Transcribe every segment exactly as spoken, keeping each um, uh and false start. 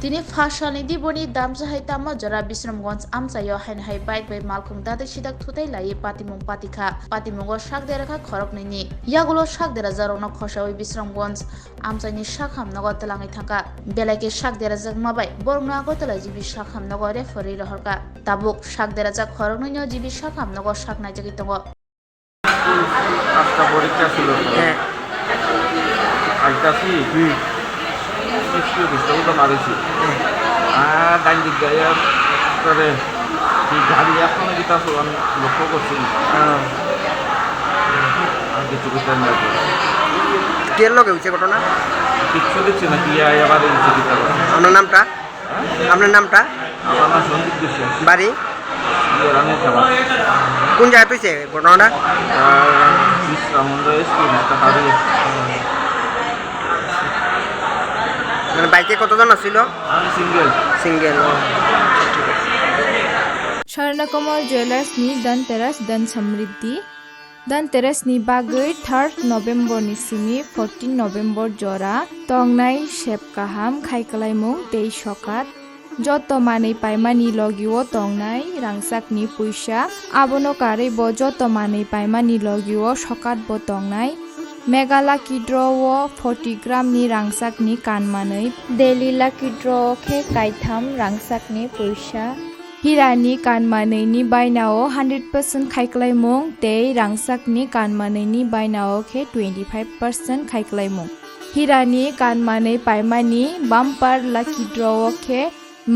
Tini pha salni diboni damsa hai tamo jora Bisramganj amchaio haino hai bike bai malkhung dadai sidak thutai laiwi patimung patikha. Patimungo sak derakha khoroknwini. Yagulo sak derajakrokno khosawi Bisramganj amchaini sakham nogo twlangwi thangkha. Belai khe sak derajakma bai borokno Agartala G B sakham nogo referwi rohorkha. Tabuk sak derajak khoroknwino G B sakham nogo sak naijagwi tongo. পাঁচটা পরীক্ষা ছিল। হ্যাঁ। আইতাছি। হুম। School disturb তো মারিছি। হ্যাঁ। আর ডাইন দিক দিয়ে করে কি গাড়ি এখন কি তা আমি লক্ষ্য করছি না। হ্যাঁ। আর কিছু কিছু আমি আর কি। কে লগে হয়েছে ঘটনা? কিচ্ছু দেখছি না, কি আয় আবার এই চিকিৎসা করছে। আপনার নামটা? আপনার নামটা? আমার নাম সন্দীপ বিশ্বাস। বাড়ি? ইয়ে, রানীর খেলা। কোন জায়গাত হইছে ঘটনাটা? আর বিশ্রাম মন্দির এসে রাস্তা হারিয়ে। মানে বাইকে কতজন আসছিল? আমি সিঙ্গেল। সিঙ্গেল, ও। Swarnakamal jewellers ni Dhanteras Dhan Samriddhi. Dhanteras ni bagwi third November ni simi fourteen November jora tongnai sep kaham khai kwlaimung tei sokat. Joto manwi paimani logio tongnai rangchakni puisa, abono karwi bo joto manwi paimani logio sokat bo tongnai. Mega Lucky Draw o forty gram ni rangchakni kan manwi, Daily Lucky Draw o khe kaitham rangchakni puisa. Hirani kan manwini bainao hundred percent khai kwlaimung tei rangchakni kan manwini bainao khe twenty five percent khai kwlaimung. Hirani kan manwi paimani bumper lucky draw o khe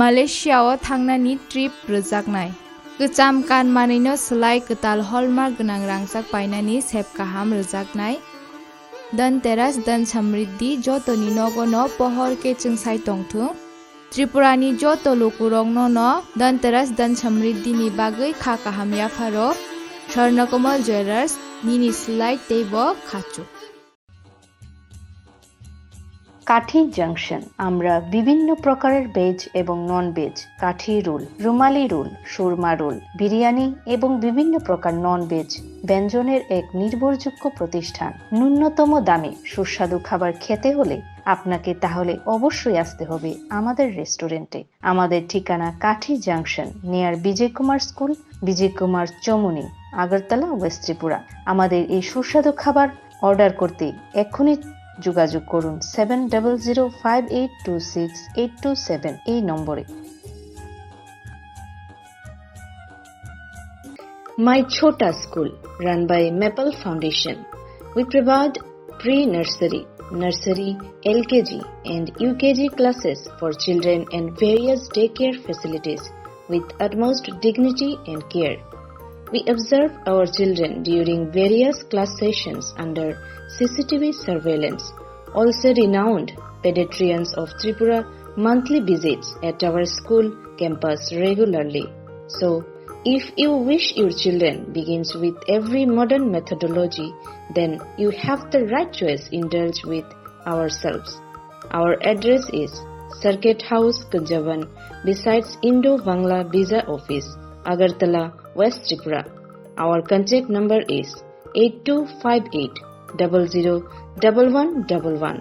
Malaysia o thangnani trip rwjaknai. Kwcham kan manwino swlai kwtal hallmark gwnang rangchak painani sep kaham rwjaknai. Dhanteras Dhan Samriddhi jotoni nogono pohor khe chwngsai tongthung. Tripurani joto lukurokno no Dhanteras Dhan Samriddhi ni bagwi kha kaham yapharo. Swarnakomal Jewellers, nini slide tei bo khachuk. কাঠি জাংশন। আমরা বিভিন্ন প্রকারের ভেজ এবং non veg, কাঠি রোল, রুমালি রোল, সুরমা রোল, বিরিয়ানি এবং বিভিন্ন প্রকার non veg ব্যঞ্জনের এক নির্ভরযোগ্য প্রতিষ্ঠান। ন্যূনতম দামে সুস্বাদু খাবার খেতে হলে আপনাকে তাহলে অবশ্যই আসতে হবে আমাদের রেস্টুরেন্টে। আমাদের ঠিকানা কাঠি জাংশন, নিয়ার বিজয় কুমার স্কুল, বিজয় কুমার চমুনি, আগরতলা, ওয়েস্ট ত্রিপুরা। আমাদের এই সুস্বাদু খাবার অর্ডার করতে এখনই যোগাযোগ করুন seven double zero five eight two six eight two seven এই নম্বরে। My Chhota School, run by Maple Foundation. We provide pre-nursery, nursery, L K G and U K G classes for children and various daycare facilities with utmost dignity and care. We observe our children during various class sessions under C C T V surveillance. Also renowned pediatricians of Tripura monthly visits at our school campus regularly. So, if you wish your children begins with every modern methodology, then you have the right choice. Indulge with ourselves. Our address is Circuit House, Kunjaban, besides Indo-Bangla Visa Office, Agartala, West Tripura. Our contact number is eight two five eight double zero double one double one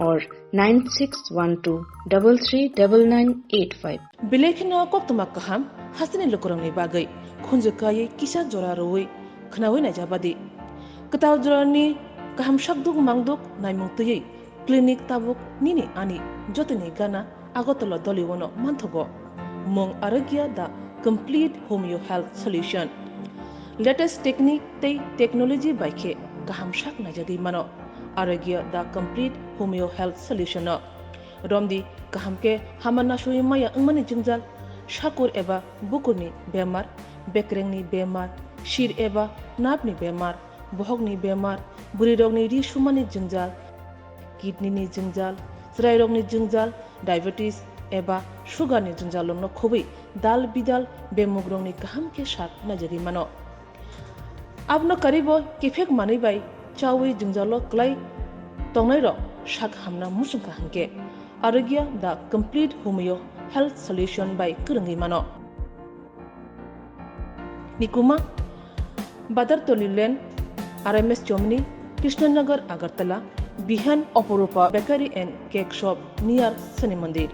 or nine six one two double three double nine eight five. Belai kheno koktwma kaham hasteni lukurokni bagwi khunju kaiwi kisa jora rwui khwnaui naijabadi. Kwtal jorani kaham sakduk mangduk naimung twiwi clinic tabuk nini ani jotoni gana Agartala Doliwono manthogo. Mung Arogya, the complete homeo health solution. Latest technique tei technology bai khe kaham sak naijagwi mano. Arogya, the complete homeo health solution no. Romdi kaham khe hama nasui maya wngmani jwngjal, sakur eba bukurni bemar, bekrengni bemar, sir eba napni bemar, bohokni bemar, bwrwirokni ri sumani jwngjal, kidney ni jwngjal, chwrairokni jwngjal, diabetes eba sugar ni jwngjal rokno khobwi dal bidal bemugrokni kaham khe sak naijagwi mano. Abono karwibo kiphek manwi bai chaui jwngjalo kwlai tongnairok sak hamna muchungkha hinkhe Arogya the complete homeo health solution bai kwrwngwi mano. Nikuma, Badartoli Lane, R M S Chomni, Krishnanagar, Agartala, Bihan, Oporupa Bakery and Cake Shop near Shani Mandir.